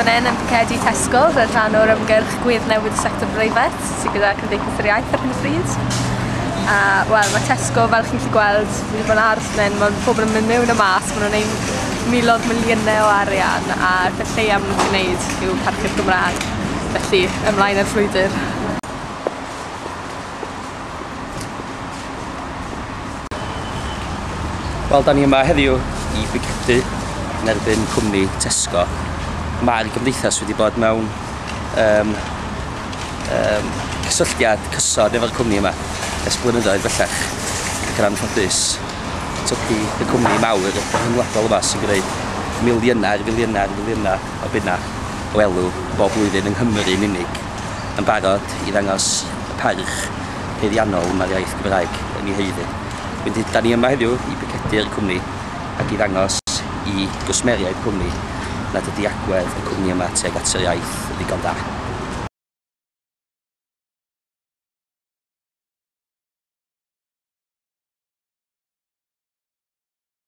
fan hyn yn picedu Tesco fel rhan o'r ymgyrch Gwedd Newid y Sector Breifat sydd gyda Cymdeithas yr Iaith ar hyn o bryd. A wel, mae Tesco, fel chi'n gallu gweld, fi wedi bod yn aros fan hyn, mae pobl yn mynd mewn a mas, maen nhw'n gwneud miloedd miliynau o arian a'r peth lleia maen nhw'n gwneud yw parchu'r Gymraeg. Felly, ymlaen â'r frwydr. Wel, da ni yma heddiw i bicedu yn erbyn cwmni Tesco. Mae'r gymdeithas wedi bod mewn um, um, cysylltiad cyson efo'r cwmni yma ers blynyddoedd bellach, ac yn anffodus tydi y cwmni mawr rhyngwladol yma sy'n gwneud miliynau ar filiynau ar filiynau o bunna o elw bob blwyddyn yng Nghymru yn unig yn barod i ddangos y parch haeddiannol mae'r iaith Gymraeg yn ei haeddu. Wedyn, da ni yma heddiw i bicedu'r cwmni ac i ddangos i gwsmeriaid cwmni nad ydy agwedd y cwmni yma tuag at yr iaith yn ddigon da.